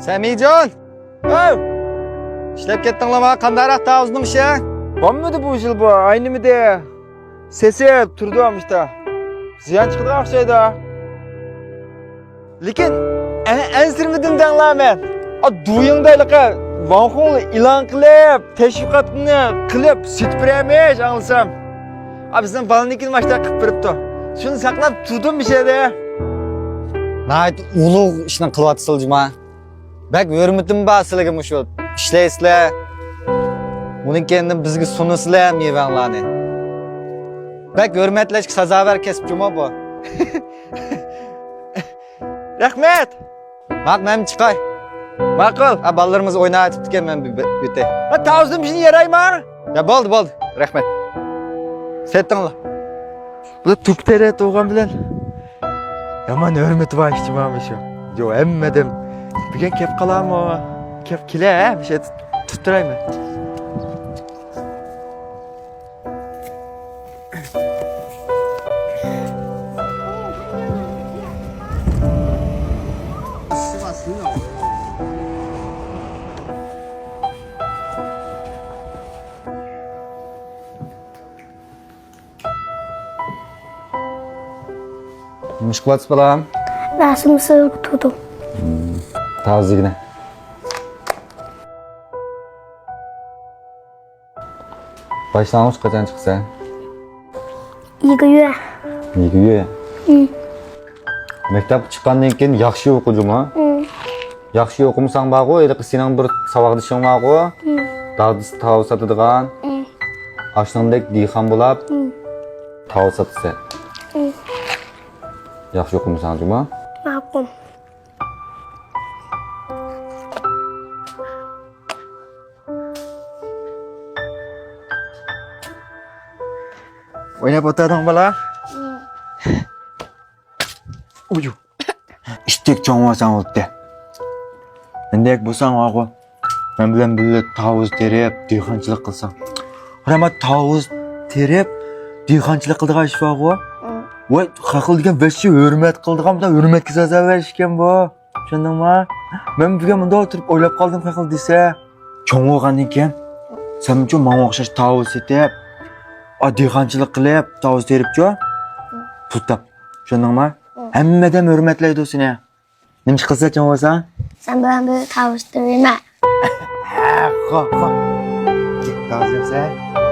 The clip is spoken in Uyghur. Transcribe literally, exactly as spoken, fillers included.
سەمىجان! ھەي! ئىشلەپ كەتتىڭلارمۇ؟ قانداقراق تاۋۇزنىڭ ئىشى؟ بولمىدى بۇ يىل بۇ، ئاينىمىدى. سېسىپ تۇردۇم ئىشتا. زىيان چىقىدىغان ئوخشايدۇ. لېكىن ئەنسىرىمىدىم دەڭلار مەن. ئا، دۇيىڭدا ھېلىقى ۋاڭخۇڭ ئېلان قىلىپ، تەشۋىقاتنى قىلىپ، سېتىپ بېرەمىش ئاڭلىسام. ئا، بىزنىڭ بالىنىڭكىنى ماشتا قىلىپ بېرىپتۇ. شۇنى ساقلاپ تۇردۇم مىشەدە. ناھايىتى ئۇلۇغ ئىشنى قىلىۋاتىسىلەر جۇما. بەك ھۆرمىتىم بار سىلىگە مۇشۇ. ئىشلەيسىلەر. ئۇنىڭ كەينىدىن بىزگە سۇنىسىلەر مېۋەڭلارنى. بەك ھۆرمەتلەشكە سازاۋەر كەسىپ جۇما بۇ. رەھمەت. ماق، مەن چىقاي. ماقۇل. ھە، بالىلىرىمىز ئويناۋېتىپتىكەن، مەن بىر، بىر ئۆتەي. ھە، تاۋۇزدىن بىشنى يارايما؟ يا، بولدى، بولدى. رەھمەت. سەتتىڭلا. بۇ توپ تەرەت بولغان بىلەن يامان ھۆرمىتى بار ئىشچى مانا شۇ. يو، ھەممە ئادەم بۈگۈن كەپ قالامۇ؟ كەپ كېلە، ھە؟ بىر شەي تۇتتۇرايمەن. نېمە ئىش قىلىۋاتىسىز، بالام؟ رەسىم سىزىپ تۇردۇم. تازىگىنە. باشلانغۇچ قاچان چىقىسەن؟ يىگىرمە. يىگىرمە. مەكتەپكە چىققاندىن كېيىن ياخشى ئوقۇ جۇما. ياخشى ئوقۇمىساڭ بارغۇ، ھېلىقى سېنىڭ بىر ساۋاقدىشىڭ بارغۇ. دادىسى تاۋۇز ساتىدىغان. ئاشۇنىڭدەك دېھقان بولاپ، تاۋۇز ساتىسەن. ياخشى ئوقۇمىساڭ جۇما. ماقۇل. ئويناپ ئولتۇردۇڭ بالا؟ ئۇيۇ. ئىشتەك چوڭ بولساڭ بولدى. مەندەك بولساڭ بارغۇ، مەن بىلەن بىللە تاۋۇز تېرىپ، دېھقانچىلىق قىلساڭ. قارا، تاۋۇز تېرىپ، دېھقانچىلىق قىلىدىغان ئىش بارغۇ. ۋاي، خەقلەر دېگەن ۋەھشىي ھۆرمەت قىلىدىغان، بۇنداق ھۆرمەتكە سازاۋەر ئىشكەن بۇ. چۈشەندىڭما؟ مەن بۈگۈن مۇندا ئولتۇرۇپ ئويلاپ قالدىم، خەقلەر دېسە. چوڭ بولغاندىن كېيىن، سەنمۇ ماڭا ئوخشاش تاۋۇز سېتىپ، ئا، دېھقانچىلىق قىلىپ، تاۋۇز تېرىپچۇ، پۇل تاپ. چۈشەندىڭما؟ ھەممە ئادەم ھۆرمەتلەيدۇ سېنى. نېمە ئىش قىلسا چوڭ بولسا؟ سەن بىلەن بىر تاۋۇز تېرىيمەن. ھە، خو، خو. تاۋۇز يەمسەن؟